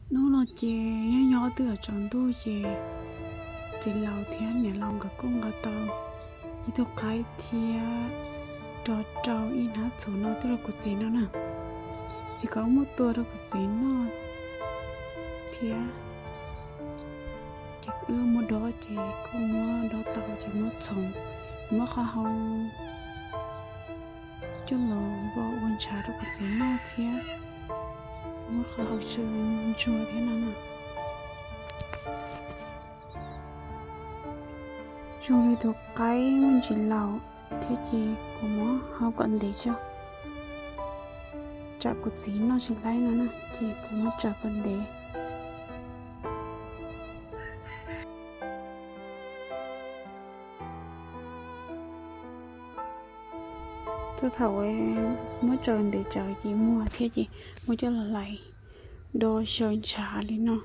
Hnub no ces nyob nyob twb yuav tsaus ntuj ces txiv laus thiab niam laus nkawd kuj nqa tau ib tug qaib thiab rov rau ib hnab txhuv no tuaj rau kuv txiv noj na. Ces kom wb muab tua rau kuv txiv noj thiab. Ces wb muab dob ces kuj muab dob tau ces muab txhoov, muab qhov hau coj los npau ua ntshav rau kuv txiv noj thiab, muab qhov hau tsw ntsuag thiab no na. Zoo li tus qaib muaj ntsis laus thiab ces kuv muab hau kom ntev tso, tsam kuv txiv noj tsis laib no na ces kuv muab tsaws kom ntev. Txog thaum muab tsaws ntev tsaws ces muag thiab ces muab coj los hlais do xyaw ntshav li no.